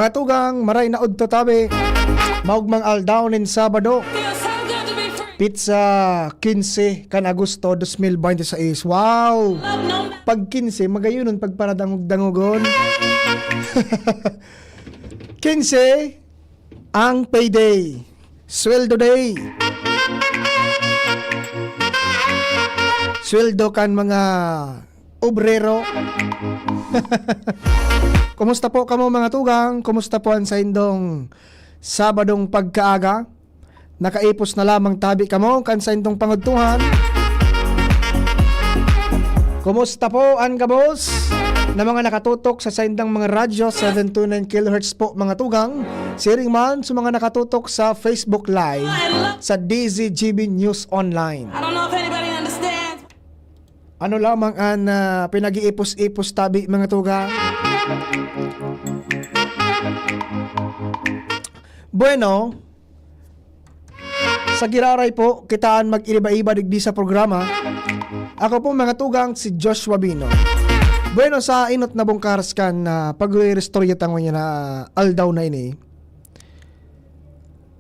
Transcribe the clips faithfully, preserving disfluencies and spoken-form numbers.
Katugang, maray na udto tabi. Maugmang aldaw nin Sabado. Feels so good to be free. Petsa quince kan Agosto dos mil bente seis. Wow! Love no matter Pag quince, magayonon pagparadangog-dangogon. Quince, ang payday. Sweldo day. Sweldo kan mga obrero. Kumusta po kamo, mga tugang? Kumusta po an saindong Sabadong pagkaaga? Nakaipos na lamang tabi kamo kan saindong pangudtuhan? Kumusta po an gabos na mga nakatutok sa saindang mga radyo, seven two nine kilohertz po, mga tugang? Siring man sa mga nakatutok sa Facebook Live sa D Z G B News Online. I don't know if anybody understands. Ano lamang an, ah, pinag-iipos-ipos tabi, mga tugang? Bueno, sa giraray po, kita an mag-iniba-iba digdi sa programa. Ako po, mga tugang, si Joshua Bino. Bueno, sa inot na bungkaras kan, ah, pagre-restorya ta ngunyan na aldaw na ini,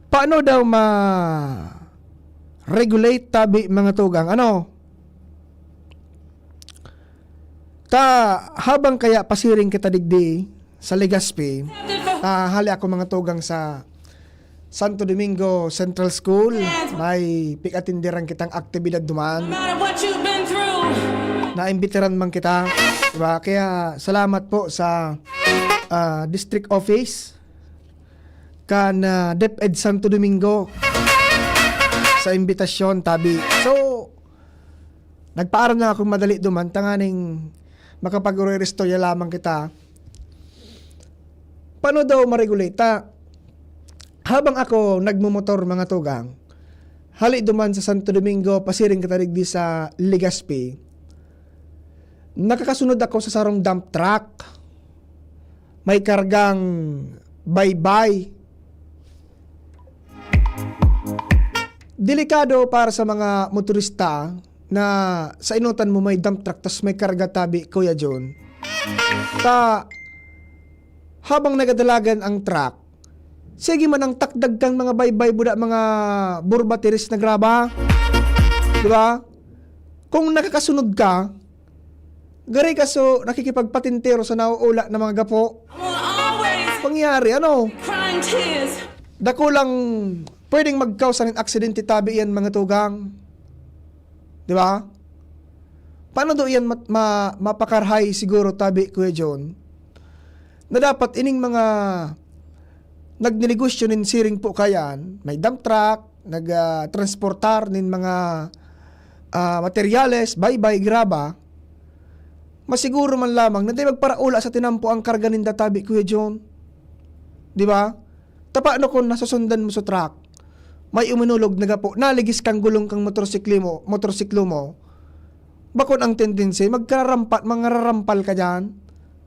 paano daw ma-regulate tabi, mga tugang? Ano? Ta, habang kaya pasiring kita digdi sa Legazpi, ah, hali ako, mga tugang, sa Santo Domingo Central School, may pig-atenderan kitang aktibidad duman. No matter what you've been through. Naimbitaran man kita, diba? Kaya salamat po sa, ah, District Office kan, ah, DepEd Santo Domingo sa imbitasyon, tabi. So, nagpaaram lang akong madali duman, tanganing makapag-istorya lamang kita. Paano daw ma-regulate ta? Habang ako nagmomotor, mga tugang, hali duman sa Santo Domingo, pasiring kita digdi sa Legazpi, nakakasunod ako sa sarong dump truck. May kargang baybay. Delikado para sa mga motorista na sa inotan mo may dump truck tas may karga tabi, Kuya John. Ta, habang nagadalagan ang truck, sige man ang takdag kan mga baybay, buda, mga burbatiris na graba. Di ba? Kung nakakasunod ka, gari ka so nakikipagpatintero sa nauula na mga gapo. Pangyari, ano? Dakulang pwedeng magkausa nin aksidente tabi iyan, mga tugang. Di ba? Paano do iyan mat-, ma-, mapakarhay siguro tabi, Kuya John? Na dapat ining mga nagnenegosyo nin siring po kayan, may dump truck, nag, ah, transportar nin mga, ah, materyales, baybay, graba, masiguro man lamang na di magparaula sa tinampo ang karga ninda tabi, Kuya John. Di ba? Tapa no kun nasusundan mo sa truck, may uminulog na gapo, naligis kang gulong kang motorsiklo mo, motorsiklo mo, bakon ang tendency, magkararampa-, mangararampa ka diyan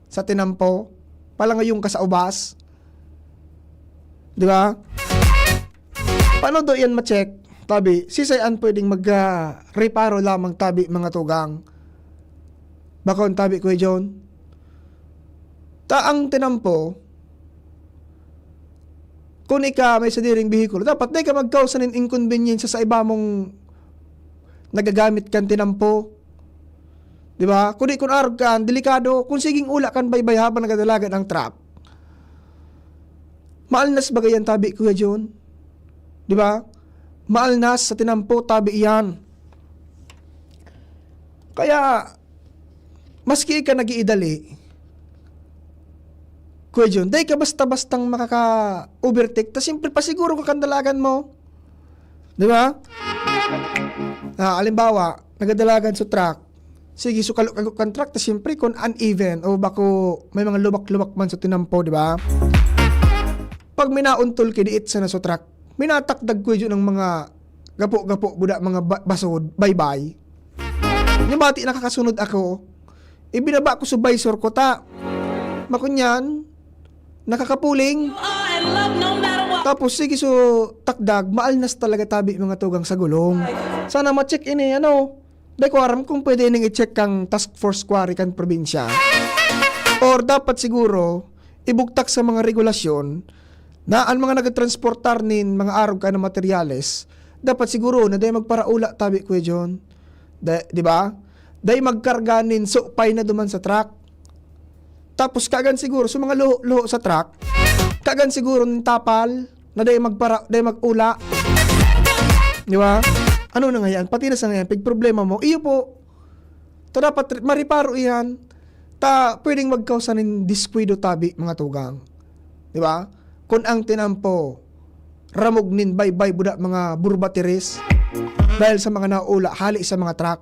sa tinampo, palangayon ka sa ubas. Di ba? Paano do yan ma-check? Tabi, sisay an pwedeng mag, ah, reparo lamang tabi, mga tugang? Bakon tabi, Kuya John? Ta ang tinampo, kun ika may sadiring behikulo, dapat di ka magkausa nin inconvenience sa iba mong nagagamit kan tinampo. Di ba? Kundi kun arog kan, delikado, kun siging ula kan baybay habang nagadalagan ang truck. Maalnas ba yan tabi, Kuya John? Di ba? Maalnas sa tinampo, tabi iyan. Kaya, maski ika nag-iidali, Kuya John, dai ka basta-bastang makaka-overtake. Ta siyempre, pasiguro ka kan dalagan mo. Di ba? Ah, halimbawa, nagadalagan sa truck. Sige, so kalo-, kalo kan truck, ta siyempre, kung uneven o bako may mga lubak-lubak man sa tinampo, di ba? Pag minauntol ki diit sana sa truck, minatakdag ko yun ang mga gapo-gapo, buda, mga ba-, basod, baybay. Yung bati, nakakasunod ako, ibinaba ko sa visor ko, ta. Makunyan, nakakapuling. Tapos, sige, so, takdag, maalnas talaga tabi, mga tugang sa gulong. Sana ma-check ini, ano, di ko aram kung pwede ning i-check kang task force quarry kan probinsya. Or dapat siguro, ibugtak sa mga regulasyon na an mga nagtransportar nin mga arog kan materyales, dapat siguro na dai magparaula, tabi, Kuya John. Da-, di ba? Dai magkarga nin supay na duman sa truck. Tapos kagan siguro sa mga luho-luho sa truck, kagan siguro nin tapal na dai magpara-, dai mag-ula. Di ba? Ano na nga yan? Pati na sa nga yan, pig problema mo, iyo po. Ta dapat re-, mareparo iyan. Ta pwedeng magkausa nin diskuido, tabi, mga tugang. Di ba? Kun ang tinampo, ramog nin baybay buda mga burbatiris dahil sa mga naula hali sa mga truck.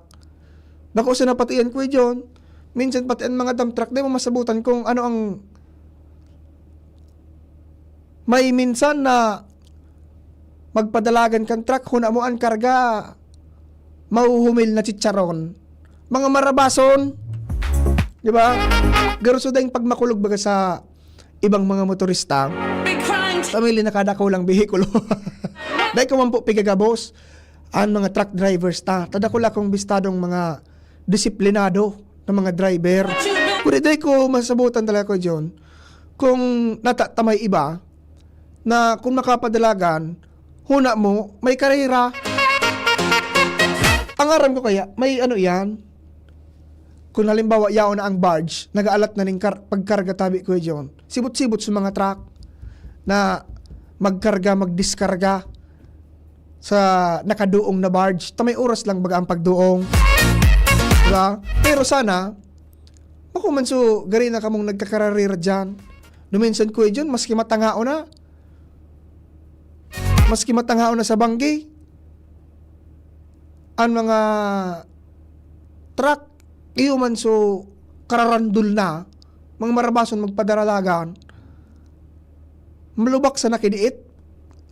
Bako sa napatian, Kuya John, minsan pati ang mga dump truck, di mo masabutan kung ano ang, may minsan na magpadalagan kan truck, huna mo an karga, mahuhumil na chicharon. Mga marabason, di ba? Garo sa daing pagmakulog baga sa ibang mga motorista, Big crime. Pamili na kada kulang behikulo. Dai ko man po pigagabos an mga truck drivers ta. Tadakula kong bistadong mga disiplinado na mga driver. Kundi dai ko masabutan talaga, Kuya John, kung natatamay iba na kung makapadalagan, huna mo, may karera. Ang aram ko kaya, may ano iyan, kung halimbawa, yaon na ang barge, nag-aalat na ning kar-, pagkarga, tabi, Kuya John. Sibot-sibot sa mga truck na magkarga, magdiskarga sa nakaduong na barge. Ta may oras lang baga ang pagduong. Diba? Pero sana, bako man so, gari na kamong nagkakararira dyan. Duminsan, Kuya John, maski matangaon na, maski matangaon na sa banggi, an mga truck, iyo man so kararandol na, mga marabason magpadaralagan, malubak sa nakidiit,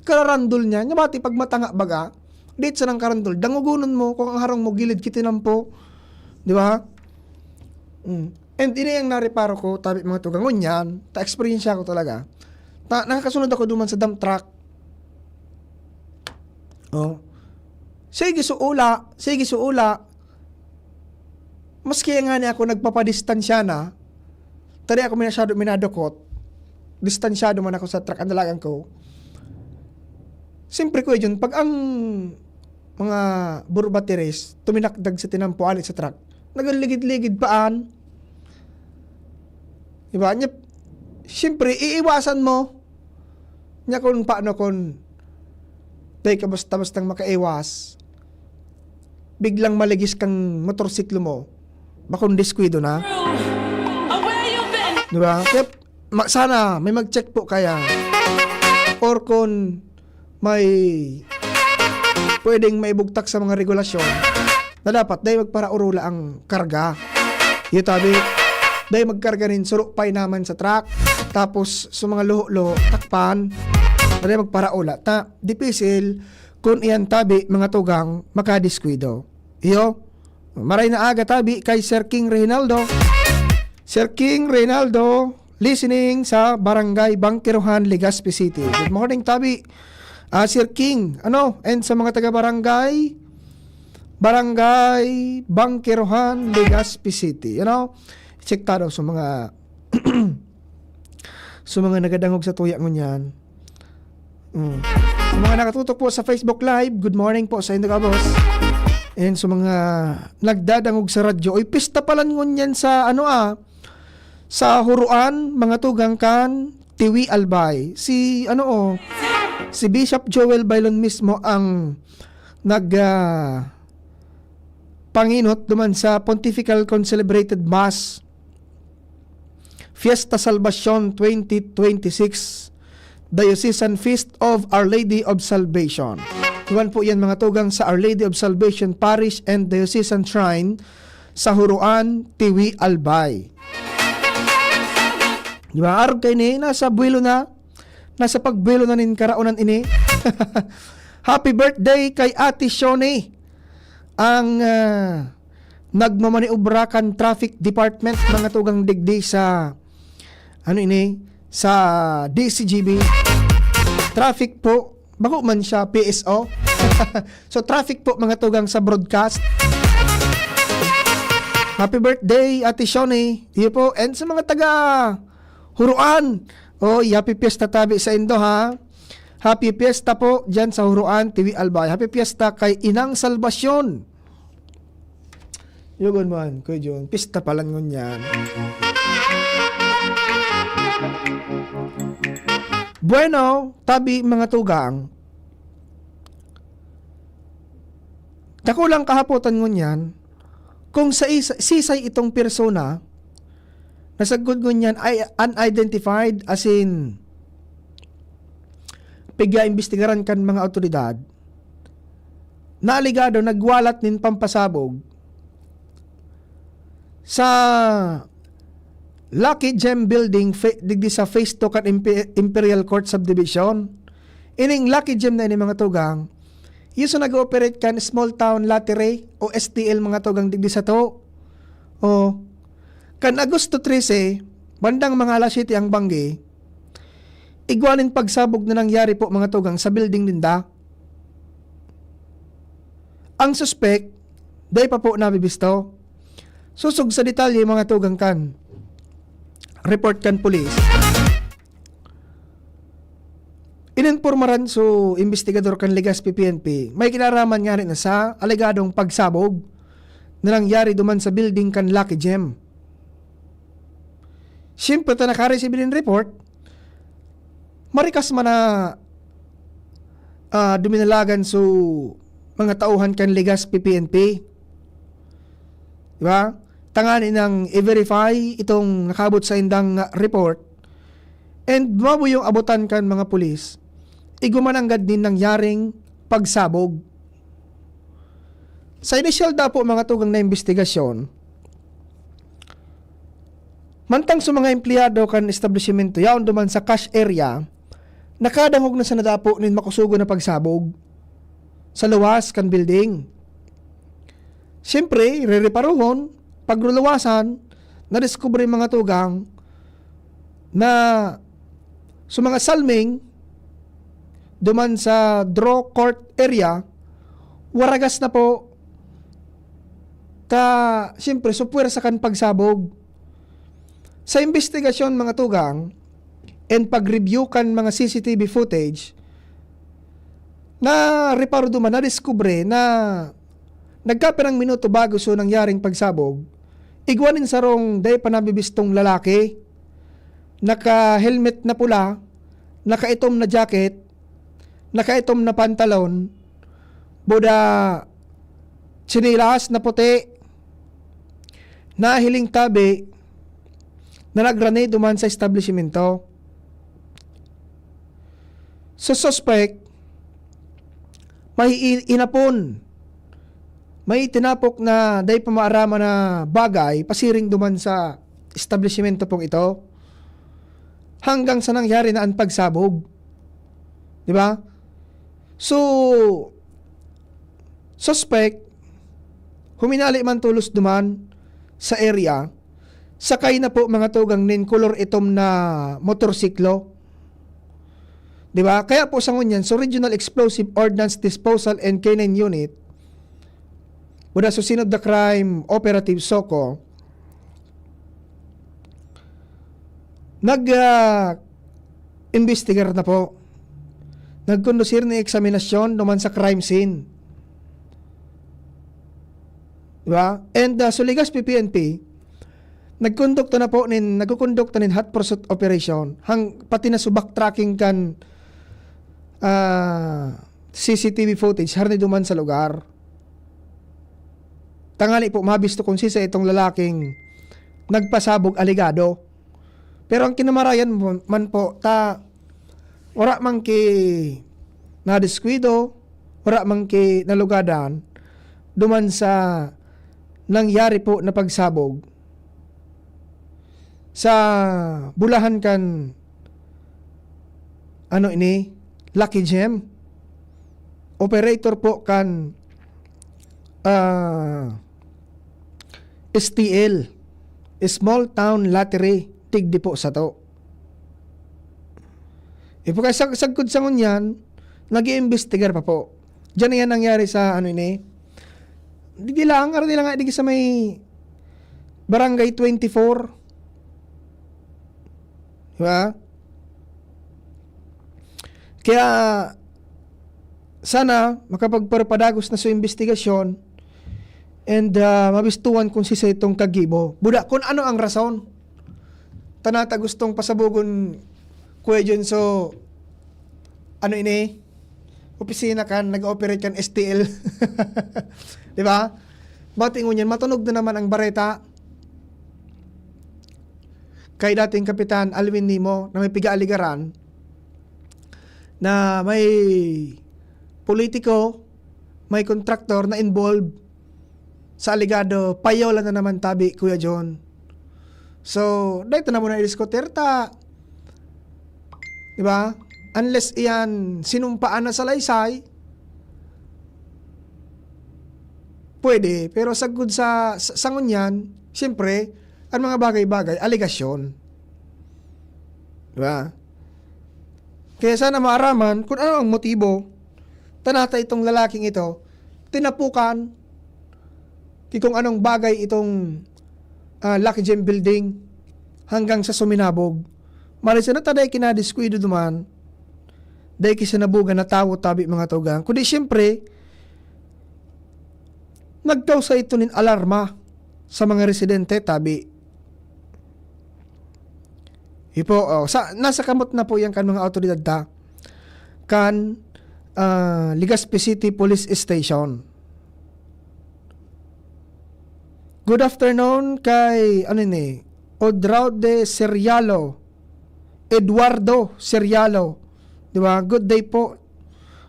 kararandol niya, niya bati pag matanga baga, diit sa nang karandol, dangugonon mo kung ang harong mo gilid kitinampo, di ba? Mm. And ini ang nareparo ko, tabi mga tugang, ngunyan, ta eksperyensya ko talaga. Ta, nakakasunod ako duman sa dump truck. Oh. Sige, suula. Sige, suula. Maski nga ni ako nagpapadistansya na, tadi ako masyado minadukot. Distansyado man ako sa truck, ang dalagan ko. Siyempre, Kuya Jun, pag ang mga burbateres tuminakdag sa tinampo ali sa truck, nagaligid-ligid paan. Diba? Nya, siyempre, iiwasan mo. Nya kung paano kung dahil ka basta-bastang makaiwas, biglang maligis kang motorsiklo mo, bakong diskwido na. Diba? Kaya, ma-, sana may mag-check po kaya. Or kung may pwedeng maibugtak sa mga regulasyon na dapat dahil magparaurula ang karga. Iyo tabi, dahil magkarga nin suro pay naman sa truck, tapos sa mga luho-luho, takpan, dahil magparaula. Ta, dipisil, kung iyan tabi, mga tugang, makadiskwido. Iyo, maray na aga tabi kay Sir King Reynaldo. Sir King Reynaldo, listening sa Barangay Bangkerohan, Legazpi City. Good morning, tabi. Ah, Sir King, ano? And sa mga taga-barangay, Barangay Bangkerohan, Legazpi City. You know? Check ta daw sa mga, sa mga nagadangog sa tuya ngunyan. Mm. Sa mga nakatutok po sa Facebook Live, good morning po sa inyo, kabos. And sa mga nagdadangog sa radyo, oy, pista pala ngunyan sa, ano, ah, sa Huroan, mga tugang kan Tiwi, Albay. Si, ano, oh, si Bishop Joel Baylon mismo ang nag, ah, panginot duman sa Pontifical Concelebrated Mass, Fiesta Salvacion twenty twenty-six, Diocesan Feast of Our Lady of Salvation. Iwan po yan, mga tugang, sa Our Lady of Salvation Parish and Diocesan Shrine sa Huroan, Tiwi, Albay. Di ba? Arog kayo ni, nasa buwelo na. Nasa pagbuwelo na nin karaonan ini. Happy birthday kay Ate Shoni. Ang, ah, nagmamaniobra kan traffic department, mga tugang digdi sa, ano ini, sa D C G B. Traffic po, bako man siya P S O. So, traffic po, mga tugang sa broadcast. Happy birthday, Ate Shoni. Iyo po. And sa mga taga Huroan. Oy, happy fiesta tabi saindo, ha. Happy fiesta po diyan sa Huroan, Tiwi, Albay. Happy fiesta kay Inang Salvacion. Yugon man, Kuya Jun. Pista palan ngunyan. Bueno, tabi mga tugang. Dakulang kahapotan ngunyan, kung sa is-, sisay itong persona, nasagkod ngunyan ay unidentified, as in, pigya-imbestigaran kan mga awtoridad, na alegado nagwalat nin pampasabog sa Lucky Gem Building, fa-, digdi sa Phase two kan Impe-, Imperial Court Subdivision. Ining Lucky Gem na ini, mga tugang, iyo sa nag-ooperate kan Small Town Lottery o S T L, mga tugang, digdi sato. O, kan Agosto trese, bandang mga alas siyete ang banggi, igwa nin pagsabog na nangyari po, mga tugang, sa building ninda. Ang suspek, dai pa po nabibisto. Sosog sa detalye, mga tugang, kan report kan pulis. Ininpormaran so imbestigador kan Legazpi P N P, may kinaraman ngani na sa alegadong pagsabog na nangyari duman sa building kan Lucky Gem. Siyempre, ta nakareceive nin report, marikas man na, ah, duminalagan so mga tauhan kan Legazpi P N P. Di ba? Tangani nang i-verify itong nakaabot sa indang report. And mabo yung abutan kan mga pulis. Igwa man anggad nin nangyaring pagsabog. Sa inisyal daw po, mga tugang, na imbestigasyon, mantang sa mga empleyado kan establishmento yaon duman sa cash area, nakadangog na sana daw po nin makusugon na pagsabog sa luwas kan building. Siyempre, rereparohon, pagluluwasan, nadiskubre, mga tugang, na sa mga salming duman sa draw court area, waragas na po ta, siyempre, supwersa kan pagsabog. Sa imbestigasyon, mga tugang, and pag-review kan mga C C T V footage, na reparo duman, nadiskubre na nagkapirang minuto bago so nangyaring pagsabog, igwa nin sarong dai pa nabibistong lalaki, naka-helmet na pula, nakaitom na jacket, nakaitom na pantalon, buda tsinelas na puti, nahiling tabi na nagrani duman sa establishmento. Sa suspek, may i-, inapon, may itinapok na dai pa maaraman na bagay pasiring duman sa establishmento pong ito, hanggang sa nangyari na an pagsabog. Di ba? So, suspek, huminali man tolos duman sa area, sakay na po, mga tugang, nin kolor itom na motorsiklo. Di ba? Kaya po sa ngunyan, so Regional Explosive Ordnance Disposal and K nine Unit, with the Susin of the Crime Operative SOCO, nag, ah, imbestigar na po. Nagkondusir nin eksaminasyon duman sa crime scene. Di ba? And, ah, so Legazpi P N P, nagkondukta na po nin, nagkukondukta nin hot pursuit operation, hang, pati na so backtracking kan, ah, C C T V footage, harani duman sa lugar. Tangani po mabisto kung sisay itong lalaking nagpasabog alegado. Pero ang kinamarayan mo-, man po, ta, wala man ki nadiskuido, wala man ki nalugadan duman sa nangyari po na pagsabog sa bulahan kan, ano ini, Lucky Gem. Operator po kan, ah, S T L, Small Town Lottery, digdi po sato. Ipagkasag-, sagkod sa ngunyan, nag-iimbestigar pa po. Diyan na yan nangyari sa, ano ini, digdi lang, harani lang nga, digdi sa may Barangay twenty-four. Di ba? Kaya, sana makapagpapadagos na sa imbestigasyon and, ah, mabistuhan kung sisay itong kagibo. Buda, kung ano ang rason. Tanata gustong pasabogon, Kuya Jun, so, ano ini? Opisina kan, nag-ooperate kan S T L. Di ba? Bati ngunyan, matunog na naman ang bareta kay dating Kapitan Alwin Nimo na may piga-aligaran na may politiko, may kontraktor na involved sa alegado payola na naman tabi, Kuya John. So, dahil na muna i-diskutir ta. Di ba? Unless iyan sinumpaan na salaysay, pwede. Pero sagkod sa, sa, sa ngunyan, siyempre, ang mga bagay-bagay, alegasyon. Di ba? Kaya sana maaraman kung ano ang motibo. Tanata itong lalaking ito, tinapukan, ki kung anong bagay itong, ah, Lucky Gem Building hanggang sa suminabog. Maray sana ta dai kinadiskuido duman, dai kisinabugan na tawo tabi, mga tugang. Kundi siyempre, nagkausa ito nin alarma sa mga residente tabi. Ipo, oh, sa, nasa kamot na po yan kan mga awtoridad ta, kan, ah, Legazpi City Police Station. Good afternoon kay, ano ni, Odraude Serialo, Eduardo Serialo. Di ba? Good day po.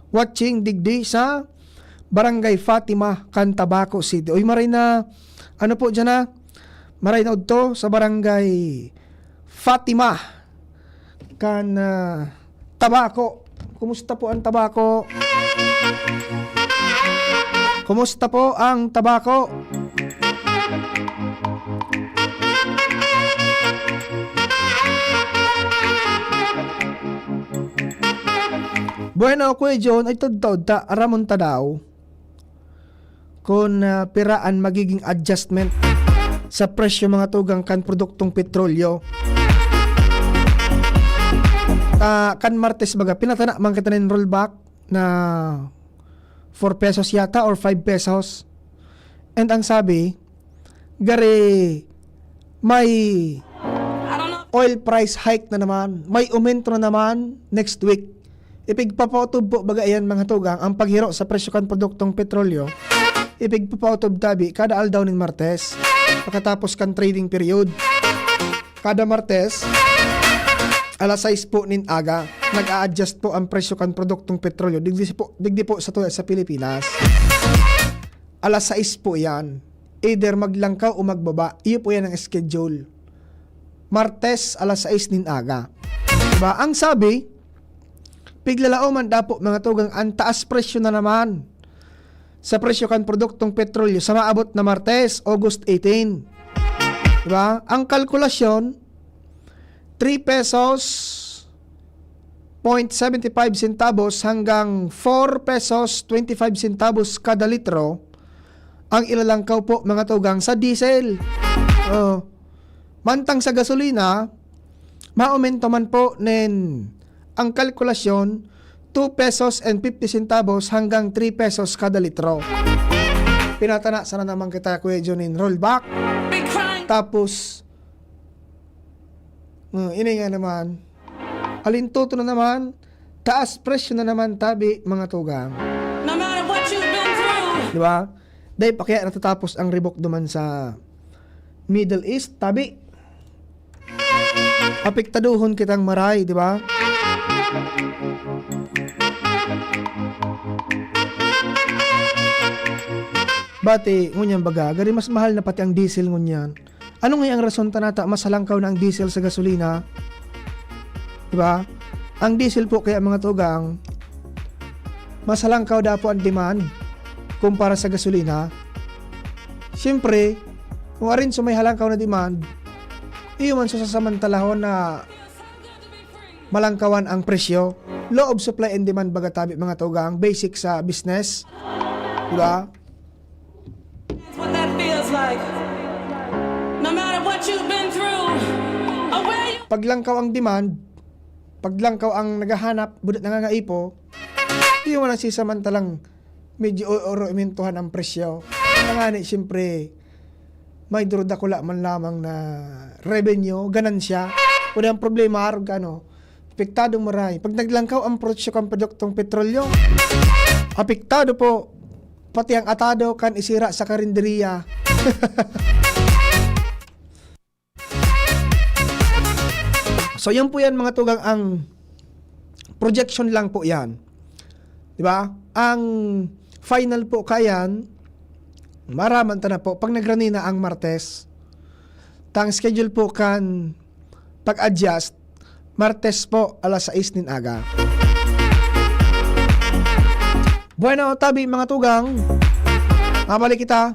Watching digdi sa Barangay Fatima, kan Tabaco City. Uy, maray na, ano po dyan, ah? Maray na udto sa Barangay Fatima, kan, ah, Tabaco. Kumusta po ang Tabaco? Kumusta po ang Tabaco? Bueno, Kuya John, ay tod-tod ta, aramon ta daw kun, ah, pira an magiging adjustment sa presyo, mga tugang, kan produktong petrolyo. Ah, kan Martes baga, pinatana man kita nin rollback na four pesos yata or five pesos. And ang sabi, gari may oil price hike na naman, may aumento na naman next week. Ipigpapaotob po baga iyan, mga tugang, ang paghiro sa presyo kan produktong petrolyo. Ipigpapaotob tabi kada aldaw nin Martes, pagkatapos kan trading period. Kada Martes, alas sais po nin aga, nag-a-adjust po ang presyo kan produktong petrolyo digdi po, digdi po sa tuya sa Pilipinas. Alas sais po iyan. Either maglangkaw o magbaba. Iyo po yan ang schedule. Martes, alas sais nin aga. Diba? Ang sabi, piglalaoman dapo, mga tugang, ang taas presyo na naman sa presyo kan produktong petrolyo sa maabot na Martes, August eighteen. Diba? Ang kalkulasyon, three pesos point seventy five centavos hanggang four pesos twenty five centavos kada litro ang ilalangkaw po, mga tugang, sa diesel. Oh. Mantang sa gasolina, maomento man po nin ang kalkulasyon, two pesos and fifty centavos hanggang three pesos kada litro. Pinatana sana naman kita, Kuya John, nin rollback. Tapos, oh, ini nga naman, alintuto na naman, taas presyo na naman tabi, mga tugang. No matter what you've been through. Di ba? Dahil pa kaya natatapos ang ribok duman sa Middle East, tabi. Apektadohon kitang maray, di ba? Bati, ngunyan baga, gari mas mahal na pati ang diesel ngunyan. Ano nga ang rason ta nata mas halangkaw na ang diesel sa gasolina? Di ba? Ang diesel po kaya, mga tugang, mas halangkaw daw po ang demand kumpara sa gasolina. Siyempre, kung arin sa may halangkaw na demand, iyo man sa sasamantalahon na malangkawan ang presyo. Law of supply and demand baga tabi, mga tugang, basic sa business. Di ba? That's what that feels like. No matter what you've been through, or where you Paglangkaw ang demand, paglangkaw ang naghahanap, budat nangangaipo, yung mga nagsisamantalang medyo uuro-umintuhan ang presyo. Kaya nga ni, siyempre, may durudakula man lamang na revenue, ganansya. Kundi ang problema, arog ka, ano, apektado maray. Pag naglangkaw ang presyo kan produktong petrolyo, apektado po pati ang atado kan isira sa karinderiya. So, yan po yan, mga tugang, ang projection lang po yan. Di ba? Ang final po kayan, maraman ta na po pag nagrani na ang Martes. Tang schedule po kan pag-adjust, Martes po, alas sais nin aga. Bueno, tabi, mga tugang, mabalik kita.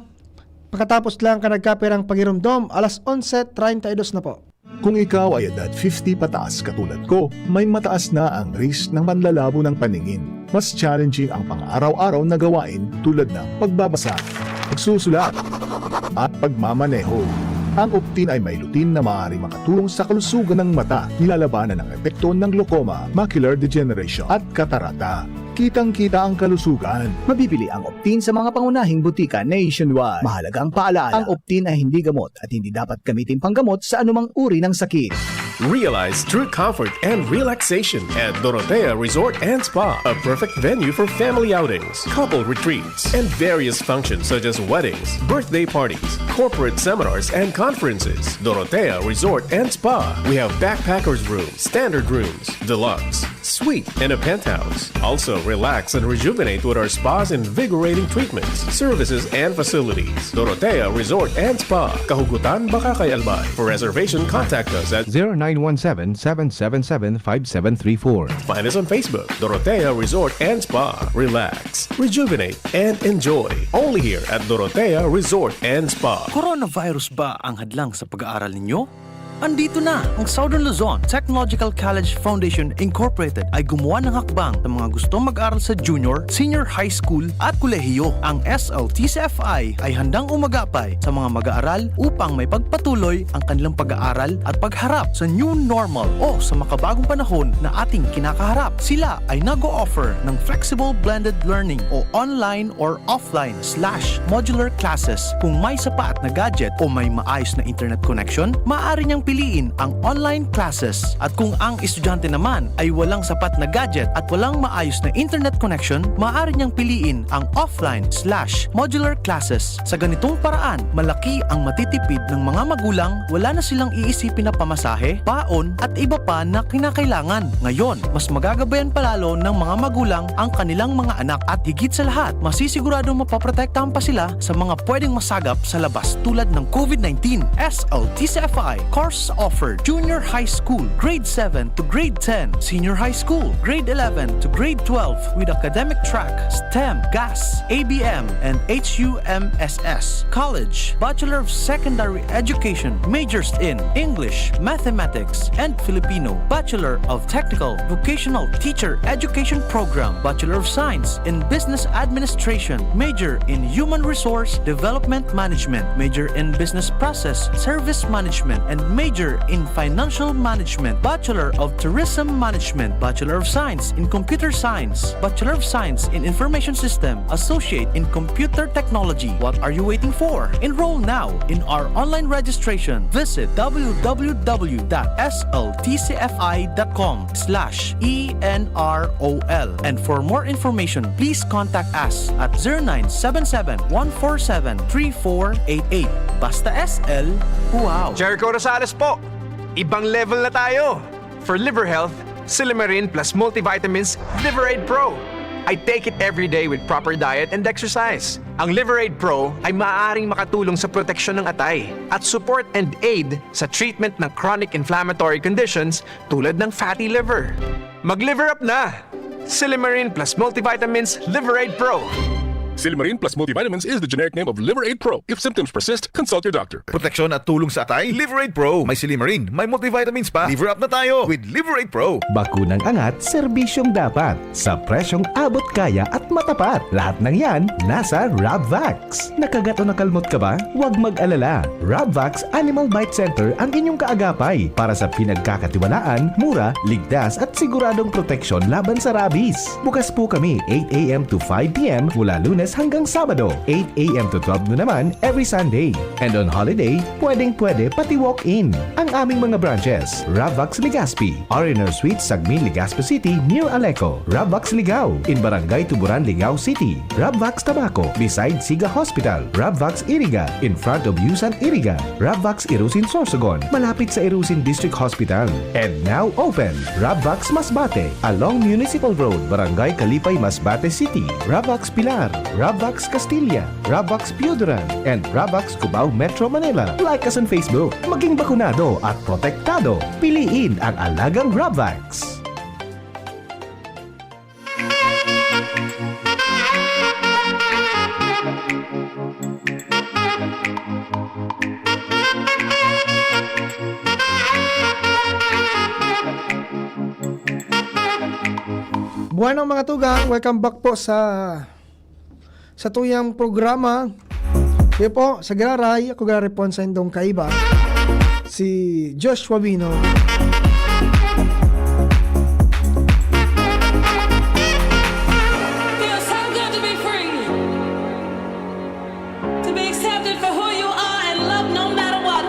Pagkatapos lang ka nagkapirang pagiromdom, alas onse treinta y dos na po. Kung ikaw ay edad fifty pataas katulad ko, may mataas na ang risk ng panlalabo ng paningin. Mas challenging ang pang-araw-araw na gawain tulad ng pagbabasa, pagsusulat, at pagmamaneho. Ang Optin ay may lutein na maaaring makatulong sa kalusugan ng mata, nilalabanan ang epekto ng glaucoma, macular degeneration, at katarata. Kitang-kita ang kalusugan. Mabibili ang Optin sa mga pangunahing butika nationwide. Mahalagang paalala, ang Optin ay hindi gamot at hindi dapat gamitin panggamot sa anumang uri ng sakit. Realize true comfort and relaxation at Dorotea Resort and Spa, a perfect venue for family outings, couple retreats, and various functions such as weddings, birthday parties, corporate seminars, and conferences. Dorotea Resort and Spa. We have backpackers room, standard rooms, deluxe, suite, and a penthouse. Also, relax and rejuvenate with our spa's invigorating treatments, services, and facilities. Dorotea Resort and Spa, Kahugutan, Bacacay, Albay. For reservation, contact us at zero nine one seven, seven seven seven, five seven three four. Find us on Facebook, Dorotea Resort and Spa. Relax, rejuvenate, and enjoy. Only here at Dorotea Resort and Spa. Coronavirus ba ang hadlang sa pag-aaral ninyo? Andito na! Ang Southern Luzon Technological College Foundation Incorporated ay gumawa ng hakbang sa mga gustong mag-aral sa junior, senior high school at kolehiyo. Ang S L T C F I ay handang umagapay sa mga mag-aaral upang maipagpatuloy ang kanilang pag-aaral at pagharap sa new normal o sa makabagong panahon na ating kinakaharap. Sila ay nag-o-offer ng flexible blended learning o online or offline slash modular classes. Kung may sapat na gadget o may maayos na internet connection, maaari niyang piliin ang online classes. At kung ang estudyante naman ay walang sapat na gadget at walang maayos na internet connection, maaari niyang piliin ang offline slash modular classes. Sa ganitong paraan, malaki ang matitipid ng mga magulang, wala na silang iisipin na pamasahe, baon, at iba pa na kinakailangan. Ngayon, mas magagabayan pa lalo ng mga magulang ang kanilang mga anak at higit sa lahat, masisiguradong mapoprotektahan pa sila sa mga pwedeng masagap sa labas tulad ng COVID nineteen. S L T C F I course offered: Junior High School, Grade seven to Grade ten, Senior High School, Grade eleven to Grade twelve with academic track, STEM, GAS, A B M, and H U M S S. College, Bachelor of Secondary Education, majors in English, Mathematics, and Filipino, Bachelor of Technical Vocational Teacher Education Program, Bachelor of Science in Business Administration, major in Human Resource Development Management, major in Business Process Service Management, and major in Financial Management, Bachelor of Tourism Management, Bachelor of Science in Computer Science, Bachelor of Science in Information System, Associate in Computer Technology. What are you waiting for? Enroll now in our online registration. Visit w w w dot s l t c f i dot com slash e n r o l. And for more information, please contact us at zero nine seven seven, one four seven, three four eight eight. Basta S L, wow! Jericho Rosales po! Ibang level na tayo! For liver health, Silymarin plus multivitamins Liver Aid Pro. I take it every day with proper diet and exercise. Ang Liver Aid Pro ay maaaring makatulong sa proteksyon ng atay at support and aid sa treatment ng chronic inflammatory conditions tulad ng fatty liver. Mag-liver up na! Silymarin plus multivitamins Liver Aid Pro. Silimarin plus multivitamins is the generic name of Liver Aid Pro. If symptoms persist, consult your doctor. Proteksyon at tulong sa atay, Liver Aid Pro. May silimarin, may multivitamins pa. Liver up na tayo with Liver Aid Pro. Bakunang angat, serbisyong dapat. Sa presyong abot kaya at matapat. Lahat ng yan, nasa Rabvax. Nakagat o nakalmot ka ba? Huwag mag-alala. Rabvax Animal Bite Center ang inyong kaagapay para sa pinagkakatiwalaan, mura, ligtas at siguradong proteksyon laban sa rabies. Bukas po kami eight a m to five p m mula Lunes hanggang Sabado, eight a m to twelve noon naman every Sunday. And on holiday, pwedeng-pwede pati walk-in. Ang aming mga branches, Rabvax Legazpi, R and R Suite, Sagmin, Legazpi City, near Aleco, Rabvax Ligao, in Barangay Tuburan, Ligao City, Rabvax Tabaco, beside Siga Hospital, Rabvax Iriga, in front of Yusan Iriga, Rabvax Irusin Sorsogon, malapit sa Irusin District Hospital. And now open, Rabvax Masbate, along Municipal Road, Barangay Kalipay, Masbate City, Rabvax Pilar, Rabvax Castilla, Rabvax Pioduran, and Rabvax Cubao, Metro Manila. Like us on Facebook. Maging bakunado at protektado. Piliin ang alagang Rabvax. Bueno, mga tugang, welcome back po sa sa tuyang programa. Kaya po, sa Giraray, ako giraray po ang saindong kaiba, si Joshua Vino. Feels so good to be free. To be accepted for who you are and loved no matter what.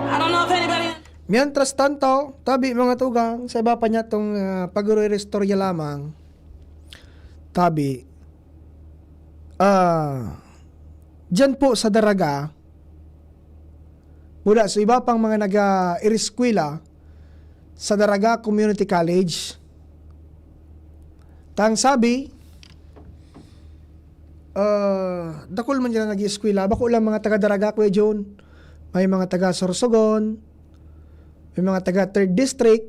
I don't know if anybody Mientras tanto, tabi mga tugang, sa iba pa niya tong, ah, pag-iristorya lamang, tabi, ah, diyan po sa Daraga, mula sa iba pang mga nag-, ah, iriskwela sa Daraga Community College. Tang sabi, ah, dakul man dyan nag-ieskwela. Bako lang mga taga Daraga, Kuya John. May mga taga Sorsogon. May mga taga Third District.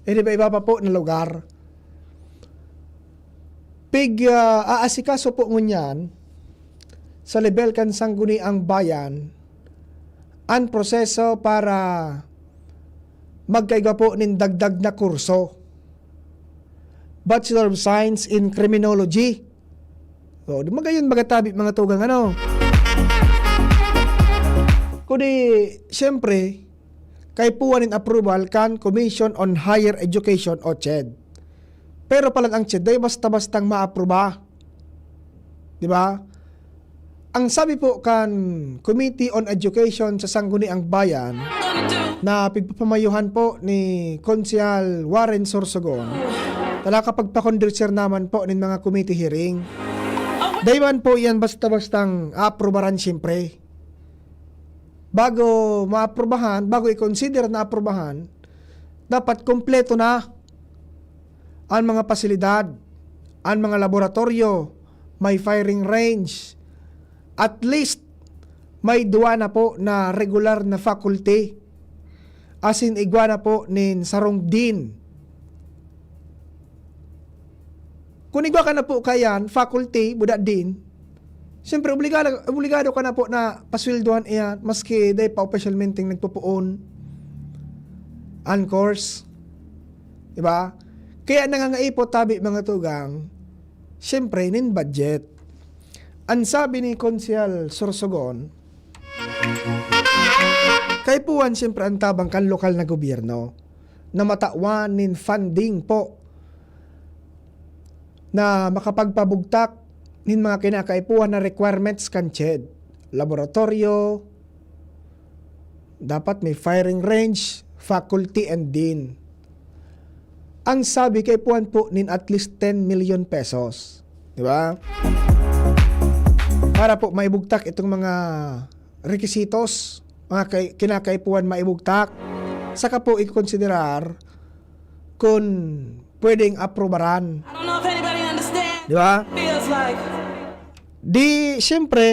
Eh, di ba, iba pa po na lugar. Pig, ah, aasikaso po ngunyan sa level kan Sangguniang Bayan ang proseso para magkaigwa po nin dagdag na kurso. Bachelor of Science in Criminology. So, di magayon magatabi mga tugang, ano? Kundi, siyempre, kaipuhan nin approval kan Commission on Higher Education o ched. Pero palan ang ched, dai basta-bastang maapruba. Di ba? Ang sabi po kan Committee on Education sa Sangguniang Bayan na pigpapamayuhan po ni Konsehal Warren Sorsogon, na nakapagpakonducir naman po nin mga committee hearing. Dai man po yan basta-bastang aaprubaran, siyempre. Bago maaprubahan, bago i-consider na aprubahan, dapat kompleto na an mga pasilidad, an mga laboratoryo, may firing range. At least, may duwa na po na regular na faculty, asin igwa na po nin sarong dean. Kun igwa ka na po kayan, faculty, buda dean, siyempre, obligado, obligado ka na po na pasweldohan iyan, maski dai pa opisyalmenteng nagpopoon an course. Di ba? Kaya nangangaipo tabi, mga tugang, siyempre, nin budget. An sabi ni Konsehal Sorsogon, kaipuhan siyempre an tabang kan lokal na gobyerno na matawan nin funding po na makapagpabugtak nin mga kinakaipuhan na requirements kan ched, laboratoryo, dapat may firing range, faculty, and dean. Ang sabi, kaipuhan po nin at least ten million pesos. Di ba? Para po maibugtak itong mga requisitos, mga kay-, kinakaipuhan maibugtak. Saka po ikonsiderar kung pwedeng aprubaran. I don't know if anybody understands Di ba? Feels like. Di, siyempre,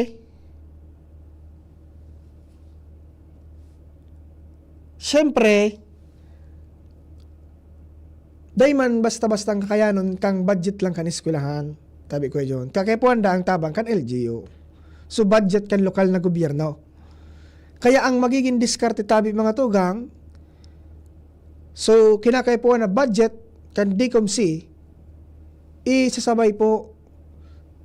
siyempre, dai man basta-bastang kakayanon kang budget lang kan eskwelahan. Tabi ko yun. Kakaipuhan da ang tabang kan L G U. So, budget kan lokal na gobyerno. Kaya ang magiging diskarte tabi, mga tugang, so, kinakaipuhan na budget kan DCOMC, isasabay po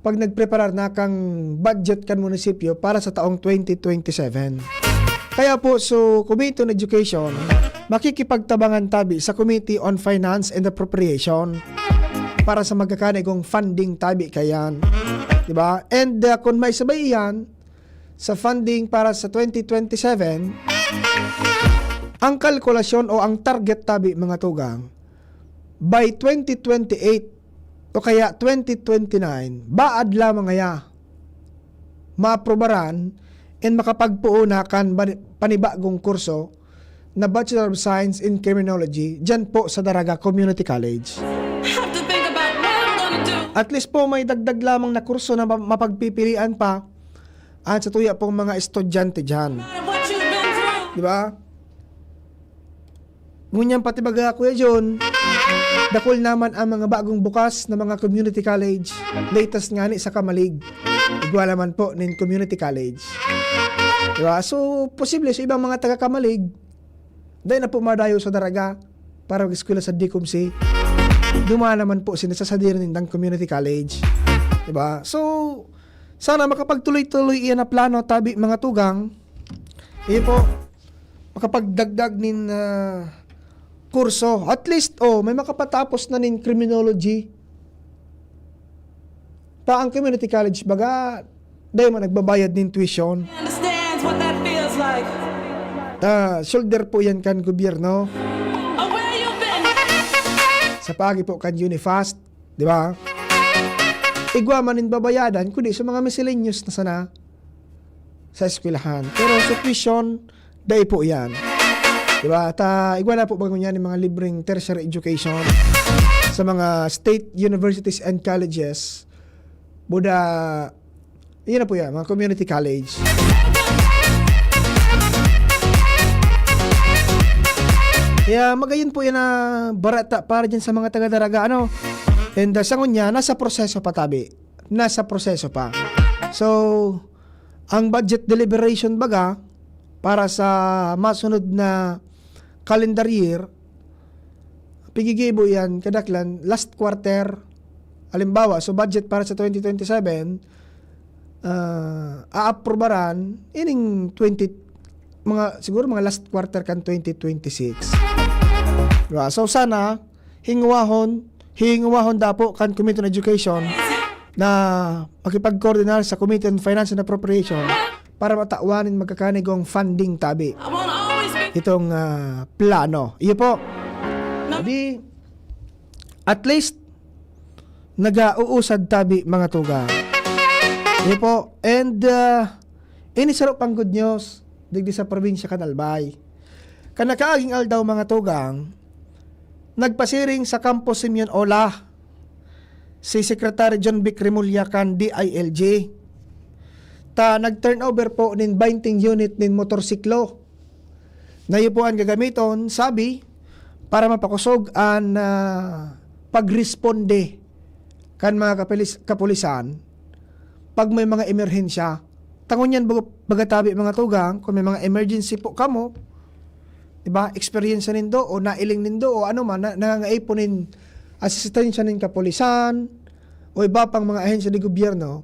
pag nagpreparar na kang budget kan munisipyo para sa taong twenty twenty-seven. Kaya po, so, Committee on Education, makikipagtabangan tabi sa Committee on Finance and Appropriation para sa magkakanigong funding tabi kayan. Di ba? And, uh, kung may sabay iyan, sa funding para sa twenty twenty-seven, ang kalkulasyon o ang target tabi, mga tugang, by twenty twenty-eight o kaya twenty twenty-nine, baad lamang ngaya maaprobaran and makapagpoon na kan bani-, panibagong kurso na Bachelor of Science in Criminology dyan po sa Daraga Community College. Have to think about what I'm gonna do. At least po, may dagdag lamang na kurso na ma-, mapagpipilian pa at sa tuya pong mga estudyante dyan. What you've been through. Di ba? Ngunyan pati baga, Kuya John, dakul naman ang mga bagong bukas na mga community college. Latest nga ni sa Camalig. Igwa naman po nin community college. Di ba? So, posible sa ibang mga taga Camalig, dahil na po madayo sa Daraga para mag-eskwela sa DCOMC, dumaan naman po sila sa sadiri nindang community college. Di ba? So, sana makapagtuloy-tuloy iyan na plano, tabi, mga tugang. Iyo po, makapagdagdag nin, ah, kurso. At least, oh, may makapatapos na nin criminology. Ta ang community college, baga, dahil man nagbabayad nin tuition. Understands what that feels like. Ah, shoulder po yan kan gobyerno. Oh, where you been? Sa paagi po kan Unifast, di ba? Igwa man nin babayadan, kundi sa mga miscellaneous na sana sa eskwelahan. Pero sa tuition, dai po yan. Di ba? Ta, igwa na po ba ngunyan yung mga libreng tertiary education sa mga state universities and colleges? Buda, yun na po yan, mga community college. Kaya magayon po yan na barata para dyan sa mga taga-Daraga, ano? And, uh, sa ngunya, nasa proseso pa, tabi. Nasa proseso pa. So, ang budget deliberation baga para sa masunod na calendar year, pigigibo yan, kadaklan, last quarter. Halimbawa, so budget para sa twenty twenty-seven, ah, aaprubaran ining twenty, mga, siguro mga last quarter kan twenty twenty-six. Diba? So sana, hingwahon, hingwahon dapo kan Committee on Education na makipag-coordinar sa Committee on Finance and Appropriation para matawan nin magkakanigong funding tabi itong, ah, plano. Iyo po. Di, at least, nag-uusad tabi, mga tugang. Iyo po. And, ah, ini saro pang good news digdi sa probinsya kan Albay. Kan nakaaging aldaw, mga tugang, nagpasiring sa Kampo Simeon Ola si Secretary John Vic Remulla kan D I L G. Ta nag-turnover po nin baynte unit nin motorsiklo na iyo po an gagamiton, sabi, para mapakosog an, ah, pagresponde kan mga kapilis-, kapulisan pag may mga emerhensya. Ta ngunyan, baga, baga tabi, mga tugang, kung may mga emergency po kamo, di ba, eksperyensya nindo o nailing nindo o ano man, na, nangangaipo nin asistensya nin kapulisan o iba pang mga ahensya de gobyerno,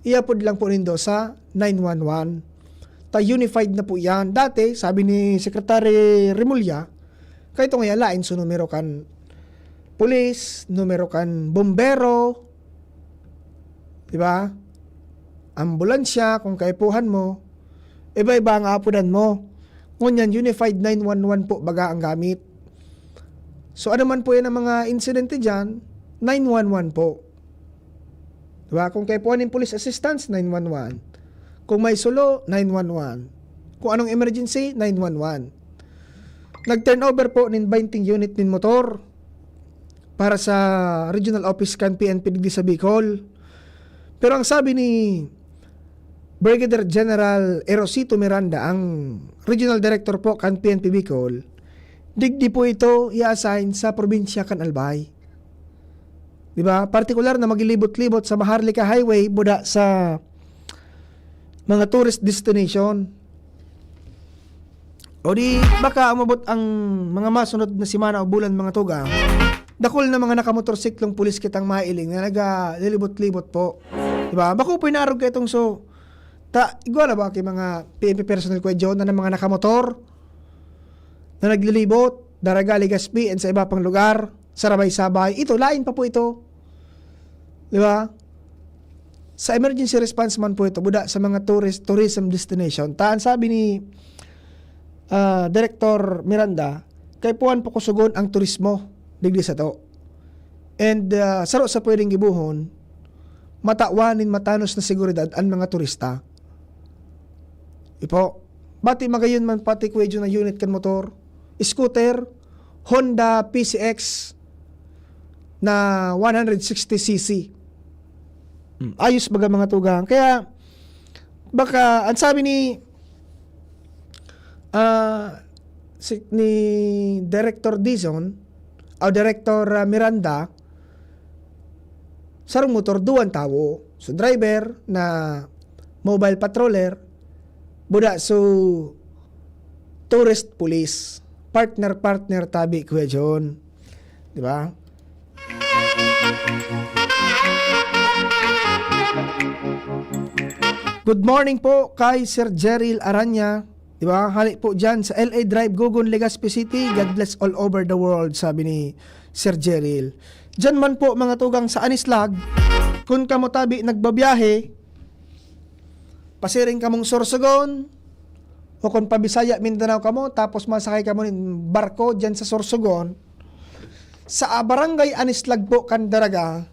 iapod lang po nindo sa nine one one. Ta unified na po yan. Dati, sabi ni Secretary Remulla, kaito ngaya lain so numero kan pulis, numero kan bombero, di ba? Ambulansya, kung kaipuhan mo, iba-iba ang aapodan mo. Ngunyan, unified nine one one po baga ang gamit. So, ano man po yan ang mga insidente dyan, nine one one po. Di ba? Kung kaipuhan nin police assistance, nine one one. Kung may sulo, nine one one. Kung anong emergency, nine one one. Nag-turnover po nin baynte unit nin motor para sa regional office kan P N P digdi sa Bicol. Pero ang sabi ni Brigadier General Erosito Miranda, ang regional director po kan P N P Bicol, digdi po ito i-assign sa probinsya kan Albay. Di ba? Partikular na maglilibot-libot sa Maharlika Highway, buda sa mga tourist destination. O di, baka umabot ang mga masunod na semana o bulan, mga tugang, dakul na mga nakamotorsiklong pulis kitang mailing na naglilibot-libot po. Di ba? Bako po inarog kaitong so, ta, igwa na ba kay mga P N P personnel, Kuya John, na mga nakamotor na naglilibot, Daraga, Legazpi, and sa iba pang lugar, sarabay-sabay. Ito, lain pa po ito. Di ba? Sa emergency response man po ito, buda sa mga tourist, tourism destination. Ta, ang sabi ni, ah, Director Miranda, kaipuhan po kusugon ang turismo digdi sato. And, ah, saro sa pwedeng gibohon, matawan nin matanos na seguridad an mga turista. Ipo, bati magayon man pati, Kuya Jun, na unit kan motor, scooter, Honda P C X na one hundred sixty C C. Hmm, ayos baga, mga tugang. Kaya, baka, ang sabi ni, ah, si, ni Director Dizon, o Director, ah, Miranda, sarong motor, duwang tawo. So, driver na mobile patroller, buda so tourist police. Partner-partner tabi, Kuya John. Di ba? Good morning po kay Sir Jeril Aranya. Di ba? Hali po dyan sa L A Drive, Gogon, Legazpi City. God bless all over the world, sabi ni Sir Jeril. Diyan man po, mga tugang, sa Anislag, kung kamo tabi nagbabiyahe, pasiring kamong Sorsogon, o kung pa-Bisaya, Mindanao kamo, tapos masakay kamo nin barko diyan sa Sorsogon, sa, ah, Barangay Anislag po kan Daraga,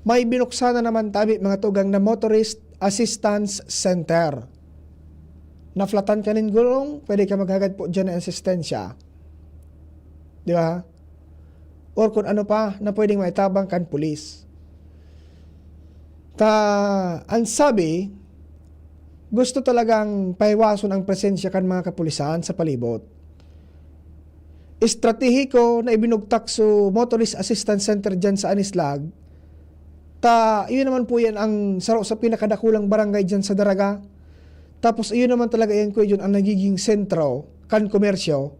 may binuksan na naman tabi, mga tugang, na Motorist Assistance Center. Naflatan ka nin gulong, pwede ka maghagad po diyan ng asistensya. Di ba? Or kung ano pa na pwedeng maitabang kan pulis. Ta, ang sabi, gusto talagang pahiwason ang presensya kan mga kapulisan sa palibot. Estratehiko na ibinugtak so Motorist Assistance Center diyan sa Anislag. Ta, iyon naman po yan ang saro sa pinakadakulang barangay diyan sa Daraga. Tapos, iyon naman talaga yan, Kuya Jun, ang nagiging sentro kan komersyo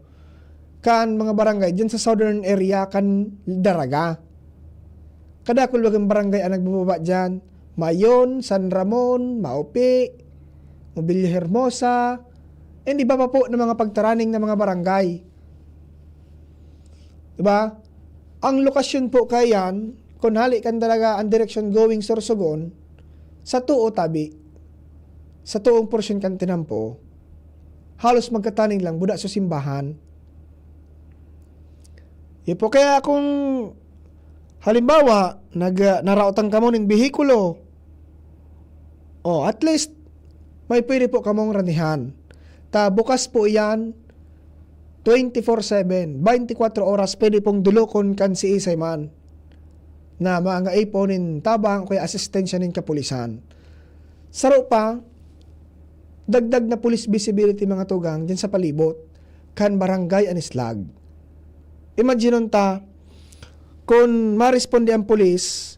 kan mga barangay diyan sa southern area kan Daraga. Kadakul bagang barangay ang nagbababa diyan. Mayon, San Ramon, Maupi, Mobilya Hermosa, and iba pa po na mga pagtaraning na mga barangay. Diba? Ang lokasyon po kayan, kung hali kan talaga ang direksyon going Sorsogon, sa tuo tabi, sa tuong porsyon kan tinampo, halos magkataning lang, buda sa simbahan. Yun po, kaya kung halimbawa, nag-, naraotan kamo nin behikulo, oh, at least, may pwede po kamong ranihan. Ta, bukas po iyan, twenty-four seven, twenty-four oras, pwede pong dulokon kan siisay man na maangay po nin tabang o kaya asistensya nin kapulisan. Saro pa, dagdag na police visibility, mga tugang, dyan sa palibot kan Barangay Anislag. Imaginon ta, kun maresponde ang pulis,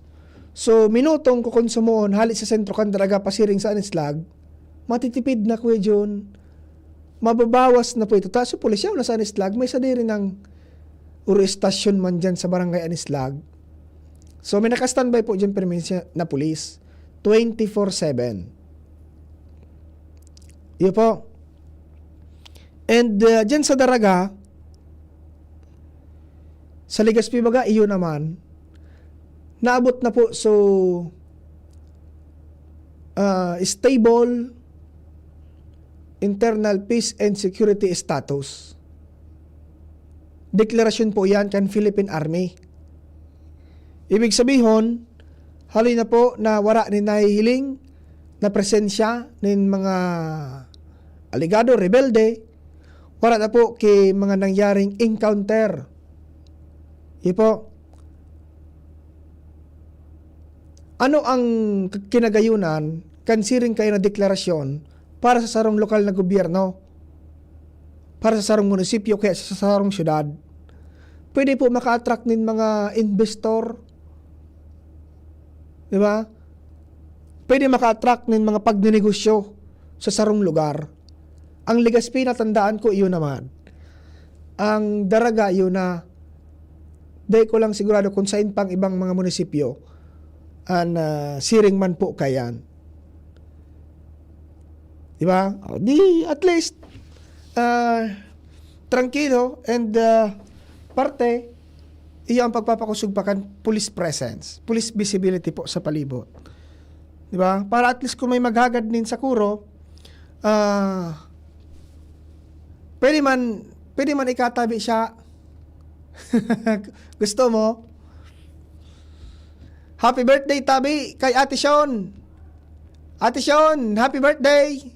so, minutong kukonsumoon hali sa sentro kan Daraga pasiring sa Anislag, matitipid na, Kuya Jun. Mababawas na po ito. Ta, so, pulis yaw na sa Anislag, may sadiri nang oro estasyon man dyan sa Barangay Anislag. So, may naka-standby po dyan, perminsya na pulis. Twenty-four seven. Iyo po. And, uh, dyan sa Daraga, sa Legazpi baga, iyo naman, naabot na po, so, uh, stable internal peace and security status. Deklarasyon po yan kan Philippine Army. Ibig sabihon, hali na po na wara nin nahihiling na presensya nin mga alegado, rebelde, wara na po ki mga nangyaring encounter. Iyo po. Ano ang k-, kinagayunan kan siring kayo na deklarasyon para sa sarong lokal na gobyerno? Para sa sarong munisipyo, kaya sa sarong syudad. Pwede po maka-attract nin mga investor, Di ba? Pwede maka-attract nin mga pagnenegosyo sa sarong lugar. Ang Legazpi, natandaan ko, iyo naman. Ang Daraga, iyo na. Dai ko lang sigurado kung sain pang ibang mga munisipyo an, ah, siring man po kayan. Di ba? O, di, at least, ah, trangkilo and, ah, parte, iyo ang pagpapakosog pa kan police presence, police visibility po sa palibot. Di ba? Para at least kung may maghagad nin sakuro, ah, pwede man, pwede man ikatabi siya. Gusto mo? Happy birthday, tabi, kay Ate Shon. Ate Shon, happy birthday!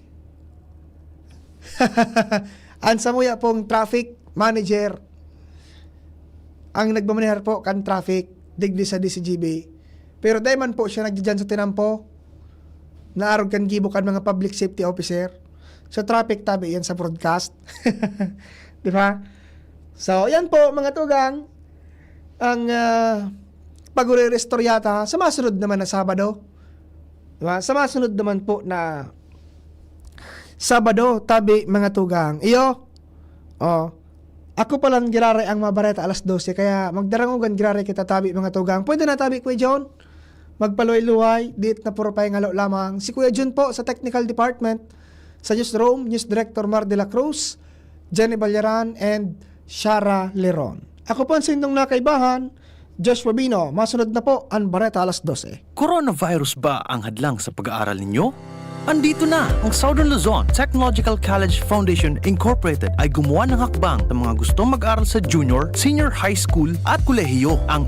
Ang samuya pong traffic manager, ang nagmamanehar po kan traffic, digdi sa D C G B. Pero dai man po siya nagdidiyan sa tinampo. Naarog kan gibo kan mga public safety officer. Sa traffic, tabi yan sa broadcast. Di ba? So, yan po, mga tugang, ang, ah, pag-re-restore yata sa masunod naman na Sabado. Di ba? Sa masunod naman po na Sabado, tabi, mga tugang. Iyo, oh, ako palan giraray ang mga bareta alas dose, kaya magdarangogan giraray kita, tabi, mga tugang. Pwede na, tabi, Kuya John? Magpaluway-luway, diit na puro pahingalo lamang. Si Kuya Jun po sa technical department, sa newsroom, News Director Mar de la Cruz, Jenny Ballaran, and Shara Leron. Ako po ang sindong nakaibahan, Joshua Bino. Masunod na po ang Bareta alas dose. Coronavirus ba ang hadlang sa pag-aaral ninyo? Andito na ang Southern Luzon Technological College Foundation Incorporated ay gumawa ng hakbang sa mga gustong mag-aral sa junior, senior high school at kolehiyo. Ang